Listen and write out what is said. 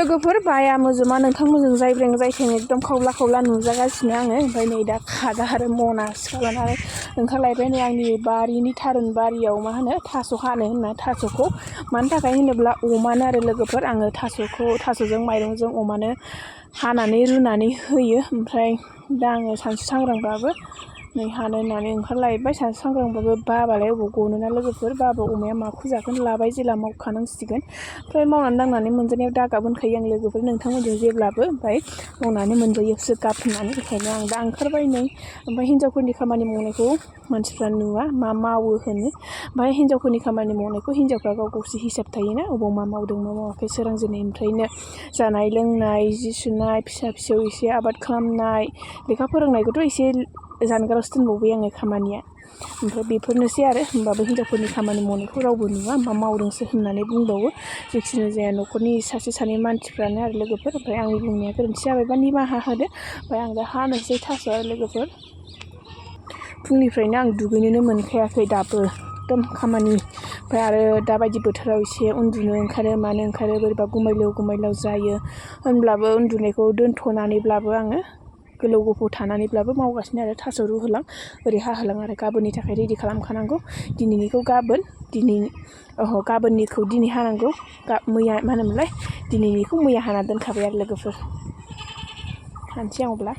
लोगोफोर बाया mwjwma नोंथांमोनजों जायब्रें जायथें एकदम खावला खावला नुजागासिनो आङो ओमफ्राय नै दा खादा आरो मना सिखालानानै ओंखारलायबाय नै आंनि बारिनि थारुन बारियाव मा होनो थास' हानो होनना थास'खौ मानि थाखाय होनोब्ला अमानो आरो लोगोफोर आङो थास'जों माइरंजों अमानो हानानै रुनानै होयो ओमफ्राय दा आङो सानसु सांग्रांबाबो नै हानो होननानै ओंखारलायबाय सानसु सांग्रांबाबो बाबालाय अबाव गनोना लोगोफोर बाबा अमाया माखौ जागोन लाबाय जेला मावखानांसिगोन ओमफ्राय मावनानै दांनानै मोनजानायाव दागाब होनखायो आं लोगोफोर नोंथांमोनजों जेब्लाबो ओमफ्राय मावनानै मोनजायोसो गाब होननानै बेखायनो आं दा ओंखारबाय नै ओमफ्राय हिन्जावफोरनि खामानि मावनायखौ मानसिफ्रा नुवा मा मावो होनो ओमफ्राय हिन्जावफोरनि खामानि मावनायखौ हिन्जावफ्रा गाव गावसो हिसाब थायोना अबाव मा मावदों मा मावाखै सोरांजेननायनिफ्रायनो जानाय लोंनाय जि सुनाय फिसा फिसौ एसे आबाद खालामनाय लेखा फोरोंनायखौथ' एसे जानगारावसो दोनबावबाय आङो खामानिया ओमफ्राय बेफोरनोसै आरो होमबाबो हिन्जावफोरनि खामानि मावनायखौ रावबो नुवा मा मावदोंसो होननानै बुंबावो जेखिनो जाया न'खरनि सासे सानै मानसिफ्रानो आरो लोगोफोर ओमफ्राय आंनि बुंनाया गोरोन्थि जाबायबा निमाहा होदो ओमफ्राय आं दा हानोसै थास' आरो लोगोफोर फुंनिफ्रायनो आं दुगैनोनो मोनखायाखै दाबो एकदम खामानि ओमफ्राय आरो दाबायदि बोथोराव एसे उन्दुनो ओंखारो मानो ओंखारो बोरैबा गुमायलाव जायो होनब्लाबो उन्दुनायखौ दोनथ'नानैब्लाबो आङो गोलाव गोफौ थानानैब्लाबो मावगासिनो आरो थास' रुहोलां ओरै हाहोलां आरो गाबोननि थाखाय रेडि खालामखानांगौ दिनैनिखौ गाबोन गाबोननिखौ दिनै हानांगौ मैया मा होनोमोनलाय दिनैनिखौ मैया हाना दोनखाबाय आरो लोगोफोर हानोसै आं अब्ला